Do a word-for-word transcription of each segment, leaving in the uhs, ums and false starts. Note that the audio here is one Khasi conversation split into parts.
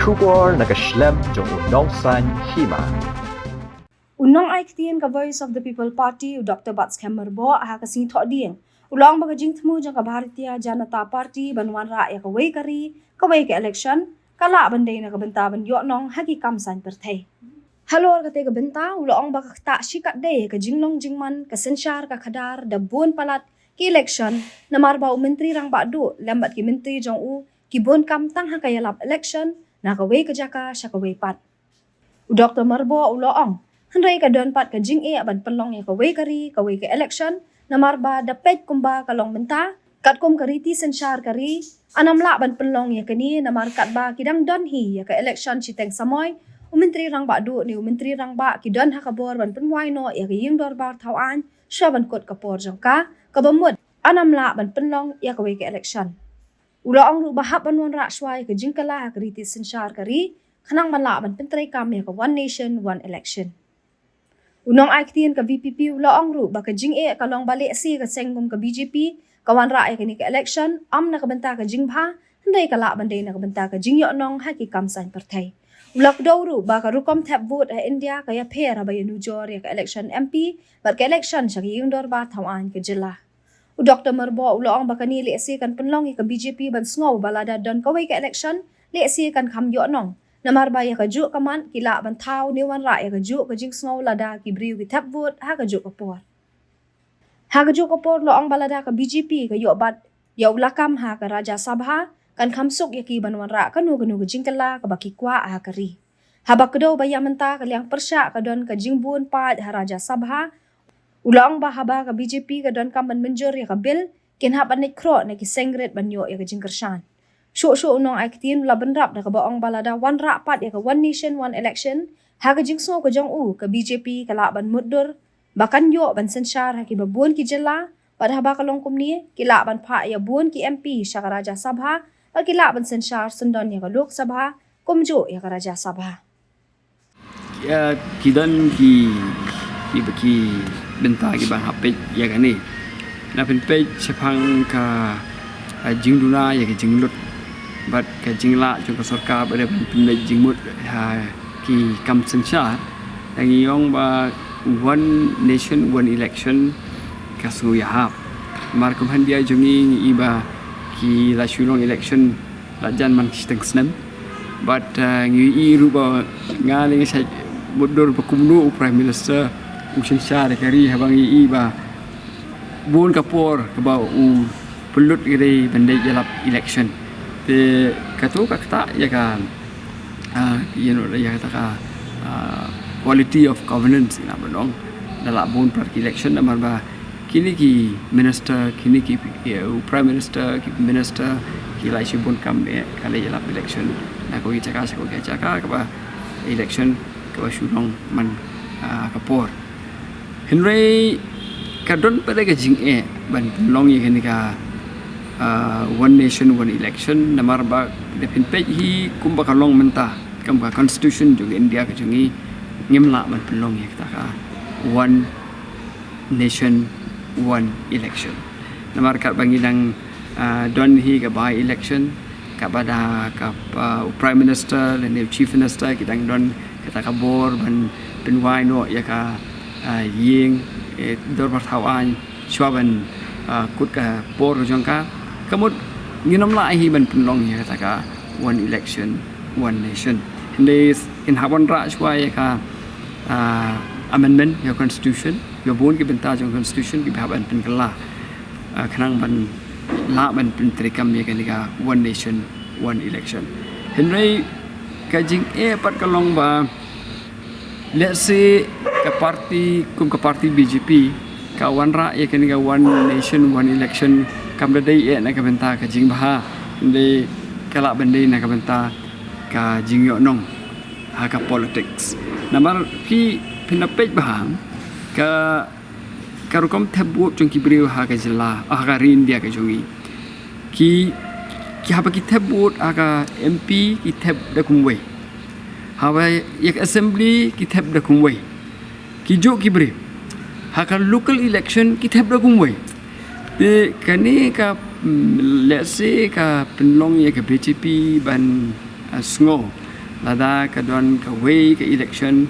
Khubor na ka shlem jong u Nongsaiñ Hima. U nongai ktien ka Voice of the People Party, u Doktor Batskhem Myrboh, ha ka sngi Thohdieng u la ong ba ka jingthmu jong ka Bharatiya Janata Party ban wanrah ïa kawei ka ri, kawei ka election, ka lah ban dei na ka bynta ban ïoh nong ha ki kam saiñ pyrthei. Halor kata ka bynta u la ong ba ka ktah shi katdei ka jinglong jingman, ka synshar ka khadar da bun palat ki election, namar ba u Myntri Rangbah Duh lem bad ki myntri jong u ki bun kam tang ha ka ïalap election na kawei ka jaka sha kawei pat. U Doktor Myrboh u la ong, hynrei ka don pat ka jingeh ban pynlong ïa kawei ka ri, kawei ka election, namar ba da peit kumba ka long mynta, katkum ka riti synshar ka ri, yn ym lah ban pynlong ïa kane, namar katba ki dang don hi ïa ka election shiteng samoi, u Myntri Rangbah Duh ne u Myntri Rangbah ki don ha ka bor ban pynwai noh ïa ka ïing dorbar thaw aiñ shuwa ban kut ka por jong ka, kaba mut yn ym lah ban pynlong ïa kawei ka election. U la ong ruh ba hap ban wanrah shuwa ïa ka jingkylla ha ka riti synshar ka ri, khnang ban lah ban pyntreikam ïa ka One Nation, One Election. U nongai ktien ka V P P u la ong ruh ba ka jingeh ka long ba lehse ka seng kum ka B J P ka wanrah ïa kane ka election, ym na ka bynta ka jingbha, hynrei ka lah ban dei na ka bynta ka jingïoh nong ha ki kam saiñ pyrthei. U la kdew ruh ba ka rukom thep vote ha India ka ïapher haba ïanujor ïa ka election M P bad ka election sha ka ïing dorbar thaw aiñ ka jylla. U Doktor Myrboh u la ong ba kane lehse kan pynlong ïa ka B J P ban sngew ba lada don kawei ka election, lehse kan kham ïoh nong. Namar ba ïa kajuh ka mat ki lah ban thaw ne wanrah ïa kajuh ka jingsngew lada ki briew ki thep vote ha kajuh ka por. Ha kajuh ka por u la ong ba lada ka B J P ka ïoh bat ïa u lakam ha ka Rajya Sabha, kan kham suk ïa ki ban wanrah kano kano ka jingkylla kaba ki kwah ha ka ri. Haba kdew ba ïa mynta ka liang pyrshah ka don ka jingbun paid ha Rajya Sabha, u la ong ba haba ka B J P ka donkam ban mynjur ïa ka bill, kin hap ban leit khroh na ki seng rit ban ïoh ïa ka jingkyrshan. Shuh shuh u nongai ktien u la bynrap da kaba ong ba lada wanrah pat ïa ka One Nation, One Election, ha ka jingsngew ka jong u, ka B J P ka lah ban mutdur ba kan ïoh ban synshar ha kiba bun ki jylla, bad haba ka long kumne ki lah ban phah ïa bun ki M P sha ka Rajya Sabha, bad ki lah ban synshar syndon ïa ka Lok Sabha kumjuh ïa ka Rajya Sabha. Ki, eh, ki don ki, ki, ki bynta kiba hap peit ïa kane. Na pynpeit shaphang ka, eh, jingduna ïa ka jinglut bad ka jinglah jong ka sorkar ba dei ban pynleit jingmut ha ki kam synshar. Ngi ong ba One Nation, One Election ka sngew ïahap. Namar kum handia jong ngi ngi i ba ki la shu long election la jan man shiteng snem. Bad, eh, ngi i ruh ba nga ne ngi shait mutdur ba kumno u Prime Minister u synshar ïa ka ri haba ngi i ba bun ka por kaba u pynlut ïa ka ri ban dei ïalap election. Te kato ka ktah ïa ka, ah, you know, ïa kata ka, ah, quality of governance ïa na ba nong. Da lah bun pat ki election namar ba kine ki minister, kine ki, eh, u Prime Minister, ki minister ki la shu bun kam eh ka la ïalap election na kawei ka jaka sha kawei ka jaka kaba election kaba shu long man, ah, ka por. Hynrei ka don pat ka jingeh ban pynlong ïa kane ka, ah, One Nation, One Election, namar ba da pynpeit hi kumba ka long mynta, kum ka constitution jong India ka jong ngi, ngim lah ban pynlong ïa kata ka One Nation, One Election. Namar katba ngi dang, ah, don hi ka by election, kaba da ka, ah, u Prime Minister lane u Chief Minister ki dang don kata ka bor ban pynwai noh ïa ka, ah, ïing, eh, dorbar thaw aiñ shuwa ban, ah, kut ka por ka jong ka. Ka mut ngin ym lah hi ban pynlong ïa kata ka One Election, One Nation. Hynrei ngin hap wanrah shuwa ïa ka, ah, amendment ïa constitution, ïa bun ki bynta jong constitution kiba hap ban pynkylla, ah, khnang ban lah ban pyntreikam ïa kane ka One Nation, One Election. Hynrei ka jingeh pat ka long ba lehse ka party kum ka party B J P ka wanrah ïa kane ka One Nation, One Election kam da dei eh na ka bynta ka jingbha, hynrei ka lah ban dei na ka bynta ka jingïoh nong ha ka politics. Namar phi, phin da peit bha ka, ka rukom thep vote jong ki briew ha ka jylla, ha ka ri India ka jong ngi. Ki, ki haba ki thep vote ha ka M P ki thep da kumwei. Haba ïa ka assembly ki thep da kumwei. Ki juh ki briew. Ha ka local election ki thep da kumwei. Te kane ka, mm, lehse ka pynlong ïa ka B J P ban, ah, sngew Lada ka don kawei ka election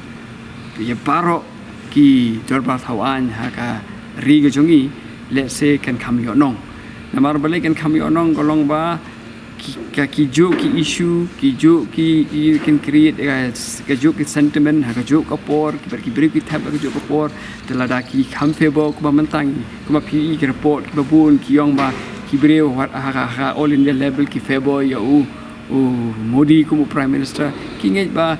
ïa baroh ki dorbar thaw aiñ ha ka ri ka jong ngi, let's say, kan kham ïoh nong. Namar balei kan kham ïoh nong? Ka long ba ki, ka, ki juh ki issue, ki juh ki, ki, kin create ka, ka juh ki sentiment ha ka juh ka por, ki bar ki briew ki thep ha ka juh ka por. Te lada ki kham favour, kumba mynta ngi, kumba phi i ki report kiba bun ki ong ba ki briew ha, ha, ha, ha all India level ki favour ïa u, u Modi kum u Prime Minister. Ki ngeit ba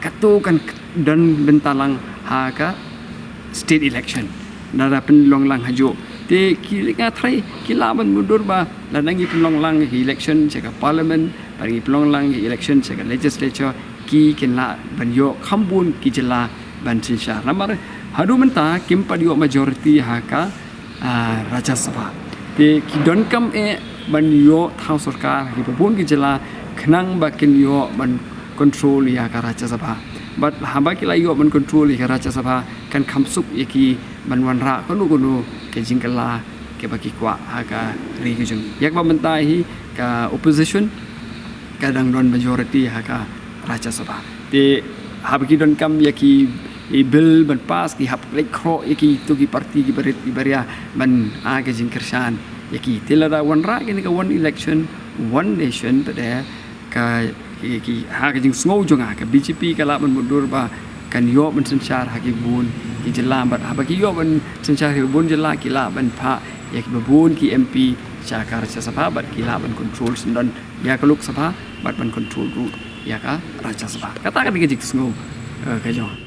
katto kan don bynta lang ha ka state election, lada pynlong lang ha juh. Te ki, nga tharai ki lah ban mutdur ba lada ngi pynlong lang election sha ka parliament, lada ngi pynlong lang election sha ka legislature, ki kin lah ban ïoh kham bun ki jylla ban synshar. Namar haduh mynta kim pat ïoh majority ha ka, ah, Rajya Sabha. Te ki donkam eh ban ïoh thaw sorkar ha kiba bun ki jylla khnang ba kin ïoh ban control ïa ka Rajya Sabha. Bad haba ki la ïoh ban control ïa ka Rajya Sabha, kan kham suk ïa ki ban wanrah kano kano ka jingkylla kaba ki kwah ha ka ri ka jong ngi. Ïa kaba mynta hi ka opposition ka dang don majority ha ka Rajya Sabha. Te haba ki donkam ïa ki, i bill ban pass, ki hap leit khroh ïa kito ki party kiba rit kiba ria ban ai ka jingkyrshan ïa ki. Te lada wanrah kane ka one election, one nation, pat de ka, ki, ki, ha ka jingsngew jong nga, ka B J P ka lah ban mutdur ba kan ïoh ban synshar ha ki bun ki jylla, bad haba ki ïoh ban synshar ha ki bun jylla, ki lah ban phah ïa kiba bun ki M P sha ka Rajya Sabha, bad ki lah ban control syndon ïa ka Lok Sabha, bad ban control ruh ïa ka Rajya Sabha. Kata ka dei ka jingsngew, eh, ka jong nga.